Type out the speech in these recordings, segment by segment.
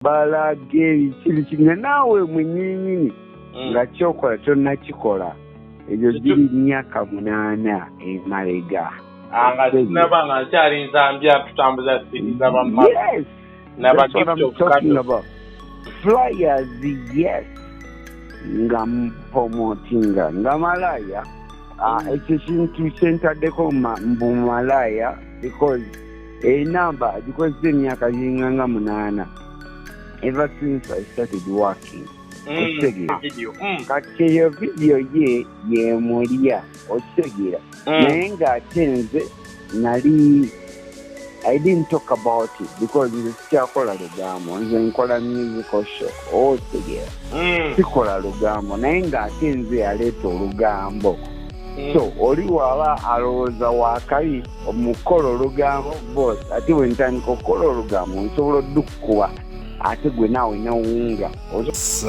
Balaga ebiki biki nga naawe mwennyininyini nga kyokola tonnakikola. Egyo giri myaka 8 emabega. Ah, nga sinaba, nga nkyali Nsambya, tutambuza CD z'abamma. Yes. Naba That's what gift I'm of talking Kado. about. Flyers, yes. Nga promotinga nga malaya. Ah, ekyo kintu kyentaddeko mbu malaya because enamba gikozesa emyaka giringa nga 8 ever since I started working. Okitegeera? Video. Kati eyo vidiyo ye yemulya, okitegeera? Naye ng'ate nze nali I didn't talk about it because nze sikyakola lugambo, nze nkola musical show, okitegeera? Sikola lugambo, naye ng'ate nze yaleeta olugambo. So oli waba alowooza wakabi omukola olugambo, boss, ate bwe ntandika okukola olugambo nsobola oddukkuba ate gwe naawe nowunga.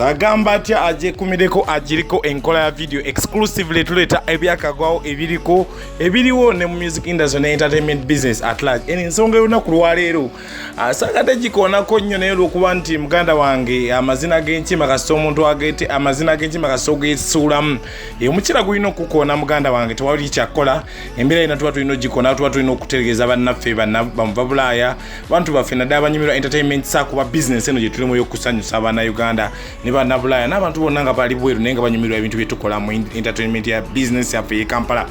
Agamba atya agyekumireko agiriko enkola ya video exclusively. Tuleeta ebyakagwawo ebiriko, ebiriwo ne mu music industry ne entertainment business at large. Eno ensonga y'olunaku lwaleero saagadde gikoonako nnyo, naye olwokuba nti muganda wange amazina g'enkima kasita omuntu agete amazina g'enkima kasita ogesuulamu, omukira gulina okukoona. Muganda wange, tewali kyakkola, embeera yina tuba tulina ogikoona, tuba tulina okutegeeza bannaffe bamuva Bulaaya, bantu baffe naddala banyumirwa entertainment saakuba business eno gye tulimu ey'okusanyusa Abannayuganda ne Bannabulaaya n'abantu bonna nga bali bweru naye nga banyumirwa ebintu bye tukola mu entertainment ya business yaffe ye Kampala.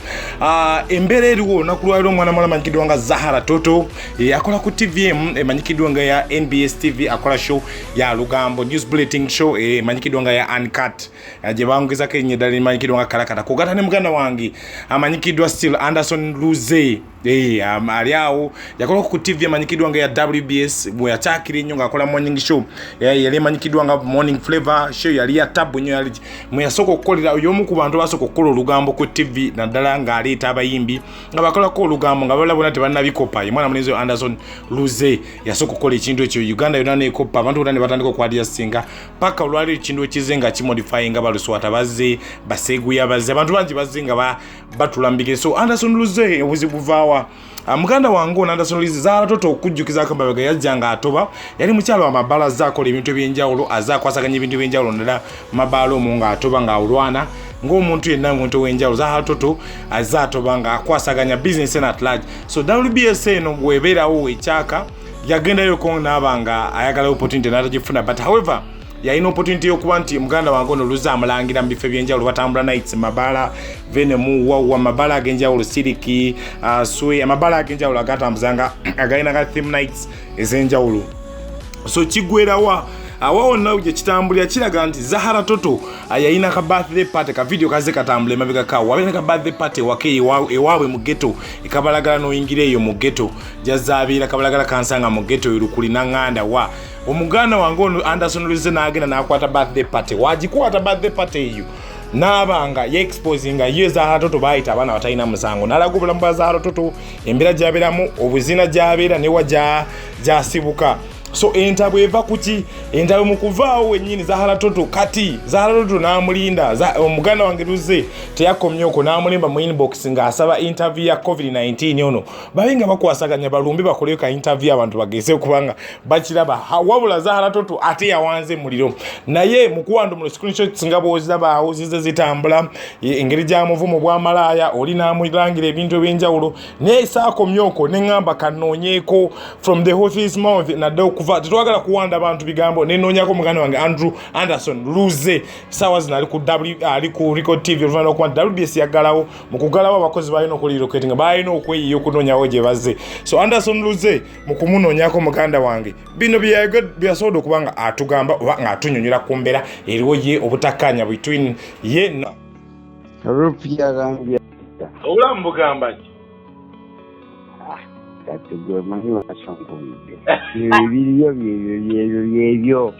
Embeera eriwo olunaku lwaliro, omwana muwala amanyikiddwa nga Zahara Toto, akola ku TVM emanyikiddwa nga ya NBS TV, akola show ya lugambo, news bulletin show emanyikiddwa nga ya Uncut, gye bangezako erinnya eddala emanyikiddwa nga Kalakata, kugata ne muganda wange amanyikiddwa still Anderson Luze. Ali awo yakola ku TV emanyikiddwa nga ya WBS bwe yakyakira ennyo ng'akola morning show. Yali emanyikiddwa nga Morning Flavor show, yali ya tabu nnyo, yali mwe yasooka okukolera, y'omu ku bantu basooka okukola olugambo ku TV, naddala ng'aleeta abayimbi nga bakolako olugambo nga balala bonna tebannabikopa. Ye mwana mulenzi oyo Anderson Luze yasooka okukola ekintu ekyo, Uganda yonna nekopa, abantu bonna ne batandika okwadira singa paka olwali ekintu ekize nga kimodifyinga. Baluswata bazze, baseeguya bazze, abantu bangi bazze nga batulambikire. So Anderson Luze, obuzibu buvaawa? Muganda wange ono Anderson Luze, Zaala Toto, okujjukizako mabega, yajja nga atoba, yali mukyalo wa mabaala, azze akola ebintu ebyenjawulo, azze akwasaganya ebintu ebyenjawulo naddala mabaala omwo ng'atoba ng'alwana ng'omuntu yenna, ng'omuntu ow'enjawulo. Zaala Toto azze atoba ng'akwasaganya business eno at large. So WBS eno bw'ebeerawo ekyaka yagendayoko n'aba nga ayagala opportunity n'atagifuna, but however yalina opportunity y'okuba nti muganda wange ono Luza amulangira mu bifo ebyenjawulo, batambula nights, mabaala venemu wawa, mabaala ag'enjawulo, siriki, swe, amabaala ag'enjawulo agatambuzanga agalina ga theme nights ez'enjawulo. So kigwerawa awa wonna gye kitambulira kiraga nti Zahara Toto yalina ka birthday party, ka video kaze katambula emabega kawo, wabeera ka birthday party ewaka ewaabwe mu ghetto ekabalagala, n'oyingira eyo mu ghetto jazaabeera Kabalagala kansanga mu ghetto erukuli naŋŋanda wa omuganda wange ono Anderson Luze n'agenda n'akwata birthday party, wagikwata birthday party eyo n'abanga yeexposinga ye Zahara Toto, bayita abaana batalina musango, n'alaga obulamu bwa Zahara Toto, embeera gy'abeeramu, obuzina gy'abeera newa gyasibuka. So entabwe eva kuki? Entabwe mu kuvaawo wennyini Zahara Toto. Kati Zahara Toto n'amulinda omuganda wange Luze teyakomye okwo, n'amulimba mu inbox ng'asaba interview ya COVID-19 ono, babe nga bakwasaganya balumbe bakoleyo ka interview abantu bageze kubanga bakiraba. Wabula Zahara Toto ate yawanze muliro naye mu kuwanda omuliro. Screenshots nga bw'oziraba zize zitambula, engeri gy'amuvumu bw'amalaaya oli n'amulangira ebintu ebyenjawulo, naye saakomye okwo, neŋŋamba kanoonyeeko from the horse's mouth, nadde okuva tetwagala kuwanda abantu bigambo, nenoonyako muganda wange Andrew Anderson Luze. Saawa zino ali ku W, ali ku Record TV, oluvannyuma lwokuba nti WBS yaggalawo. Mu kuggalawo abakozi balina okurelocatinga, balina okweyiya okunoonyawo gye bazze. So Anderson Luze mu kumunoonyako muganda wange, bino byeyasobodde okuba nga atugamba oba ng'atunyonyola ku mbeera eriwo ye obutakkaanya between ye Rupi agambye Obulamu bugamba ki? Kati gwe manyi lwaki onkubidde? Ebiriyo byebyo byebyo byebyo.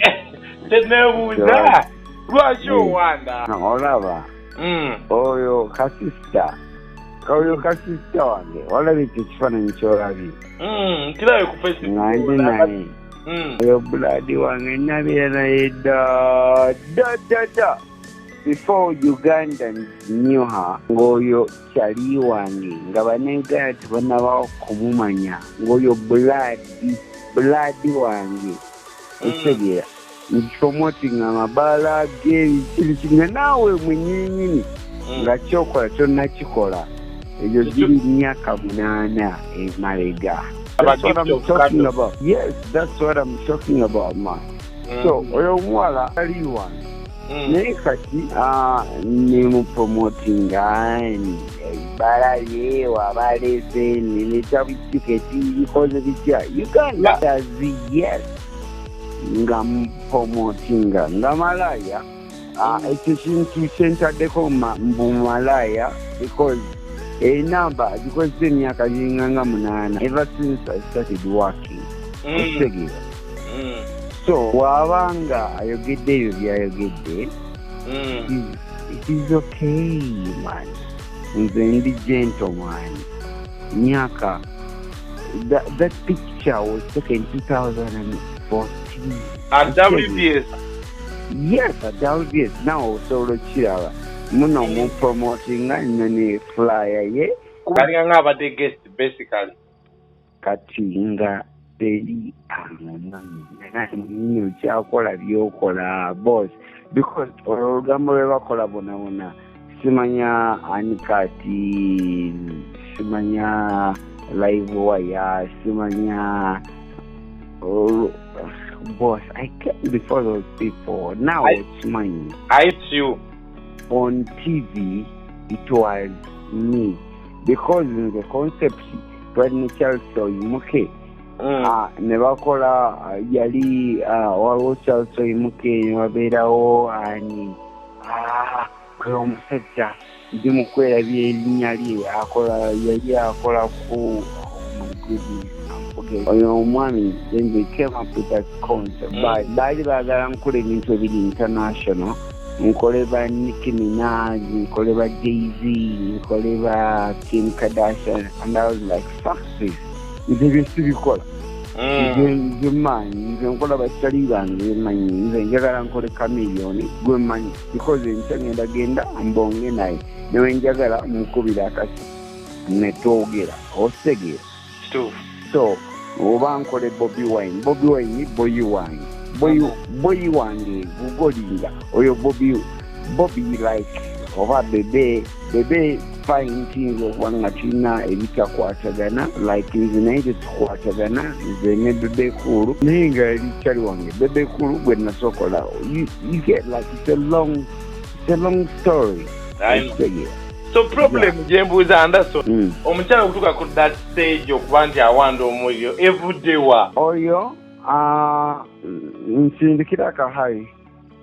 Tenebuuza lwaki owanda. Olaba oyo kasisita, oyo kasisita wange, walabye ekyo ekifaananyi kyolabye? Kirabe ku Facebook. Nga ndi naye. Oyo blood wange, nabeera naye dda dda dda dda before Ugandans knew her, ng'oyo kyali wange nga Bannayuganda tebannabawo kumumanya, ng'oyo blood blood wange. Okitegeera, npromoting amabaala gebiki, nga naawe mwenyinyini nga kyokola kyonna kikola. Egyo giri myaka 8 emabega. That's what I'm talking about. Yes, that's what I'm talking about, man. So oyo omuwala ali wange, naye kati nemupromotinga ebbala lye, wabalese neleeta bitiketi, bikoze bitya Uganda. Yes, nga mupromotinga nga malaya. Ekyo kintu kyentaddeko mbu malaya, because enamba gikozesa emyaka giringanga 8, ever since I started working. Okitegeera? So bw'abanga ayogedde ebyo byayogedde, it is okay, man. Nze ndi gentleman. Myaka that picture was taken 2014. At WBS? Yes, at WBS. Now osobola okukiraba muno mu promotinga nno ne flyer ye. Kalinga nga abadde guest basically. Kati nga teri amumanyi, okyakola byokola, boss, because olwo olugambo lwe bakola bona bona, simanya anikati, simanya live wire, simanya. Oh, boss, I came before those people. Now okimanyi. I you. On TV it was me, because in the concept twali ne Charles Oyimuke. Ne bakola yali waliwo Charles Oyimuke, ne wabeerawo ani, kwe omusajja ndi mu kwerabya erinnya lye, akola, yali akola ku, oh my goodness, I'm forgetting. Oyo omwami, then they came up with that concept. Baali baagala nkola ebintu ebiri international, nkole ba Nicki Minaj, nkole ba Jay-Z, nkole ba Kim Kardashian, and I was like, "Fuck this, nze bye sibikola." Nze manyi, nze nkola bakyali bange bemanyi. Nze njagala nkole Chameleone gwe mmanyi, because enkya ngenda genda mbonge naye, newe njagala mukubira akasi netwogera, otegeera? Kituufu. So oba nkole Bobi Wine, Bobi Wine boyi wange, boyi wange gugolinga oyo Bobi, Bobi like oba Bebe, Bebe fine, tuyinza okuba nga tulina ebitakwatagana, like nze naye tetukwatagana, nze ne Bebe Cool, naye nga yali kyali wange Bebe Cool gwe nasokola. You get, like, it's a long story. I know. Okitegeera? So problem gye mbuuza, Anderson, omukyala okutuuka ku that stage okuba nti awanda omuliro, evudde wa? Oyo nsindikira akahayi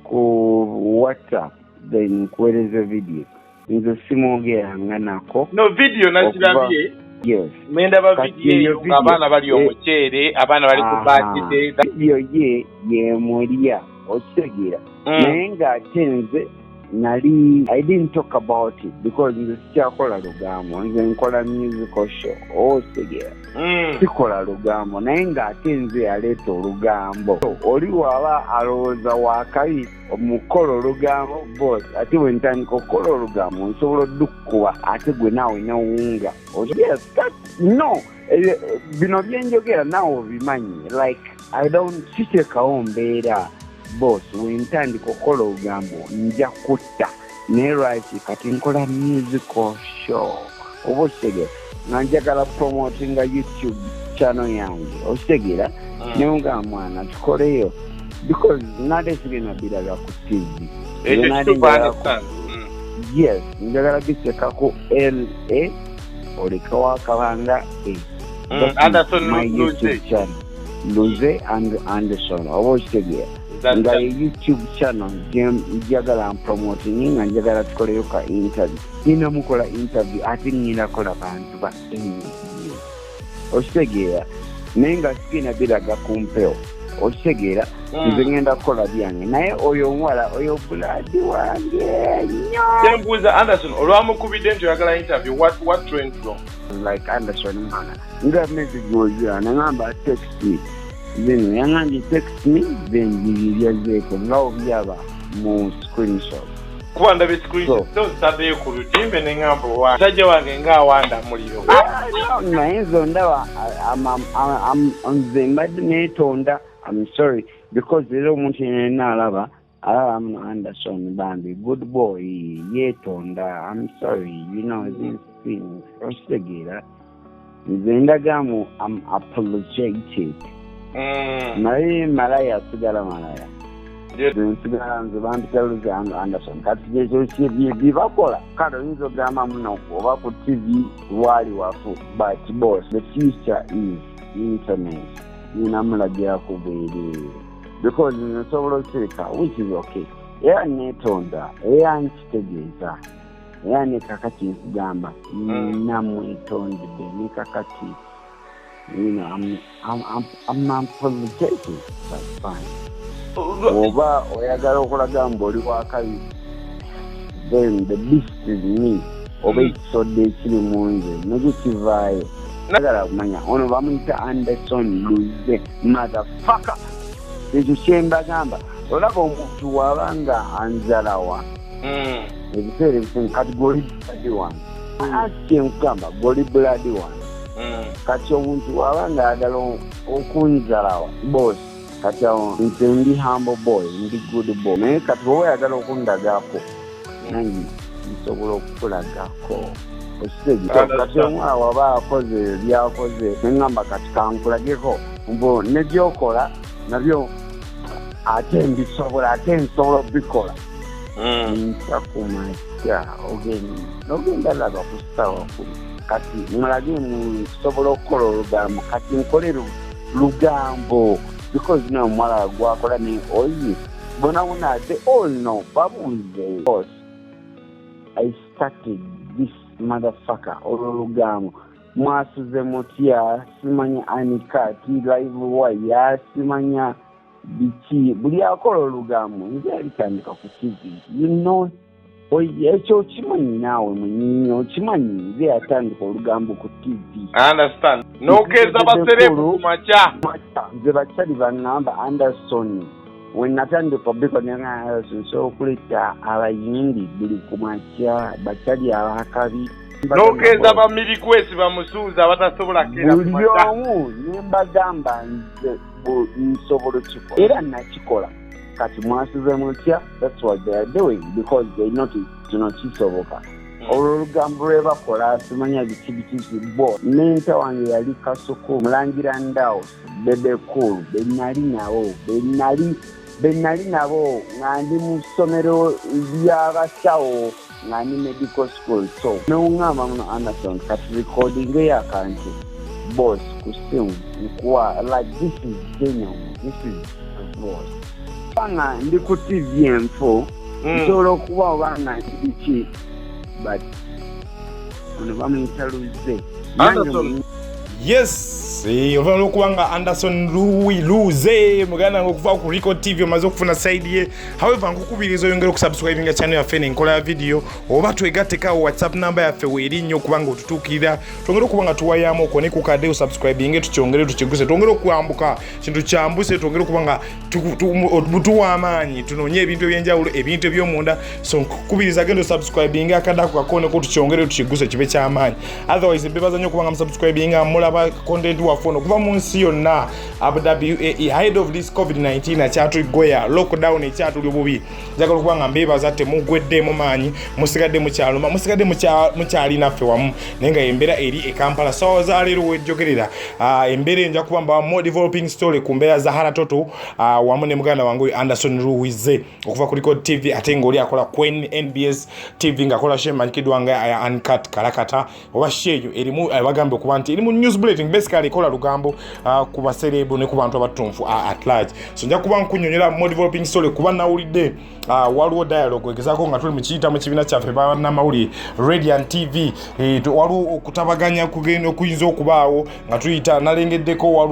ku WhatsApp, then nkuweereza video. Nze simwogeranga nako. No, video nakirabye. Yes. Nendaba Kati video eyo eyo video, ng'abaana bali omuceere, abaana bali ku birthday. Video ye yemulya, okitegeera? Naye ng'ate nze nali I didn't talk about it because nze sikyakola lugambo, nze nkola musical show, okitegeera? Sikola lugambo, naye ng'ate nze yaleeta olugambo. So, oli waba alowooza wakabi omukola olugambo, boss, ate bwe ntandika okukola olugambo nsobola oddukkuba, ate gwe naawe nowunga. Yes, that, no, bino byenjogera naawe obimanyi. Like, I don't kiteekawo mbeera, boss. Bwe ntandika okukola olugambo nja kutta, naye lwaki kati nkola musical show, oba okitegeera, nga njagala promotinga YouTube channel yange, okitegeera? Naye mwana tukoleyo, because nade sigenda biraga ku TV. Ekyo Nze nade kituufu, njagala understand. Yes, njagala gitekako la olekawo akabanga a. That is Anderson my Luze. YouTube channel, Luze and Anderson, oba okitegeera, nga ye YouTube channel njagala mpromoting, nga njagala tukoleyo ka interview. Nina mukola interview, ate ngenda kola bantu ba NU, okitegeera? Naye nga sigenda biraga ku mpewo, okitegeera? Nze ngenda kukola byange, naye oyo omuwala oyo blood wange nnyo. Kyembuuza, Anderson, olwamukubidde nti oyagala interview, what went wrong? Like, Anderson mwana, nga message wozira nagamba text me, then yangambye text me, then bibyo byazzeeko nga obyaba mu screenshot. Kuba ndaba screenshot zitaddeyo ku lutimbe, ne ŋŋamba owa musajja wange ng'awanda muliro. Ah, no, naye nze ondaba nze mbadde neetonda. I'm sorry because era omuntu yenna alaba alaba muno Anderson bambi good boy yeetonda. I'm sorry, you know these things, okitegeera? Nze ndagamu I'm apologetic. Naye malaya asigala malaya. Nze nsigala nze bampita Luze Anderson. Kati ekyo byebakola kale oyinza ogamba muno oba ku TV waali wafu, but boss, the future is internet. Ninamulagirako bwereere because nze nsobola osirika, which is okay. Era neetonda, era nkitegeeza, era ne kakati nkugamba namwetondedde ne kakati, you know, I'm apologetic, but fine. Oba oyagala okulaga mbu oli wakabi, then the beast is me, oba ekisodde ekiri mu nze nakyo kivaayo. Agala kumanya ono bamuyita Anderson Luze motherfucker. Ekyo kyembagamba, olaba omuntu waba nga anzalawa ebiseera ebisinga kati goli blood wange, anti kyenkugamba goli blood wange. Kati omuntu waba nga ayagala okunzalawa boss, kati awo nze ndi humble boy, ndi good boy, naye kati bwoba oyagala okundagako nange nsobola okukulagako, okitegeera? Kati omwana waba akoze byakoze neŋŋamba kati kankulageko mbu ne byokola nabyo ate mbisobola, ate nsobola obikola. Nkya ku makya ogenda laba ku ssaawa 10 kati mulage nsobola okukola olugambo, kati nkole lugambo because no omuwala gwakola ne oyi bona bona they all know, babuuze. Boss, I started this motherfucker. Olwo lugambo mwasuze mutya, simanya anikati live waya, simanya biki, buli akola olugambo nze alitandika ku TV, you know, ekyo okimanyi naawe mwenyini, okimanyi nze yatandika olugambo ku TV. I understand. Nokeeza baserebu ku makya. Nze bakyali baŋŋamba Anderson, we natandika obiko Anderson nsobola okuleeta abayimbi buli ku makya, bakyali abakabi. Nokeeza bamirikwesi bamusuuza abatasobola keera ku buli makya. Omu ne mbagamba nze nsobola okikola era nakikola. Kati mwasuze mutya, that's what they are doing because they notice kino kisoboka. Olwo olugambo lwe bakola simanya biki biki bo. Mentor wange yali Kasuku Mulangira Ndawo Bebe Cool, benali nabo benali nabo nga ndi mu ssomero ly'abasawo, nga ndi medical school. So noŋŋamba muno Anderson kati recording eyakantu boss ku simu nkuwa, like this is genuine, this is the voice. Kubanga ndi ku TV enfu nsobola okuba oba nga ndi biki, but ono bamuyita Luze. Anderson. Yes, oluvannyuma lw'okuba nga Anderson Louis Luze muganda wange okuva ku Record TV omaze okufuna side ye. However, nkukubiriza oyongere okusubscribinga channel yaffe n'enkola ya video, oba twegattekawo WhatsApp number yaffe weeri nnyo okubanga otutuukirira, twongere okuba nga tuwayamu okwo ne kukadde osubscribinge, tukyongere tukiguse, twongere okwambuka kintu kyambuse, twongere okuba nga tuwa amaanyi, tunoonye ebintu ebyenjawulo, ebintu ebyomunda. So nkukubiriza genda osubscribinga akadde ako kakoneko, tukyongere tukiguse kibe kyamaanyi. Otherwise mbebaza nnyo okuba nga musubscribinga, mulaba content waffe ono okuva mu nsi yonna, Abu Dhabi, UAE, ahead of this COVID-19 akyatugoya, lockdown ekyatuli obubi. Njagala okuba nga mbebaza, temugweddemu maanyi, musigadde mukyaluma, musigadde mukyali naffe wamu, naye nga embeera eri e Kampala sawa za leero wejjogerera embeera enja kuba mbawa more developing story ku mbeera za Haratoto wamu ne muganda wange oyo Anderson Ruwize okuva ku Record TV, ate ng'oli akola Quen NBS TV ng'akola show emanyikiddwa nga Uncut Kalakata, oba show eyo erimu bagambye okuba nti erimu news bulletin, basically ekola lugambo ku baserebu ne ku bantu abatunfu at large. So nja kuba nkunyonyola more developing story kuba nawulidde waliwo dialogue egezaako nga tuli mukiyita mu kibiina kyaffe bannamawulire Radiant TV, waliwo okutabaganya kugenda okuyinza okubaawo nga tuyita nalengeddeko waliwo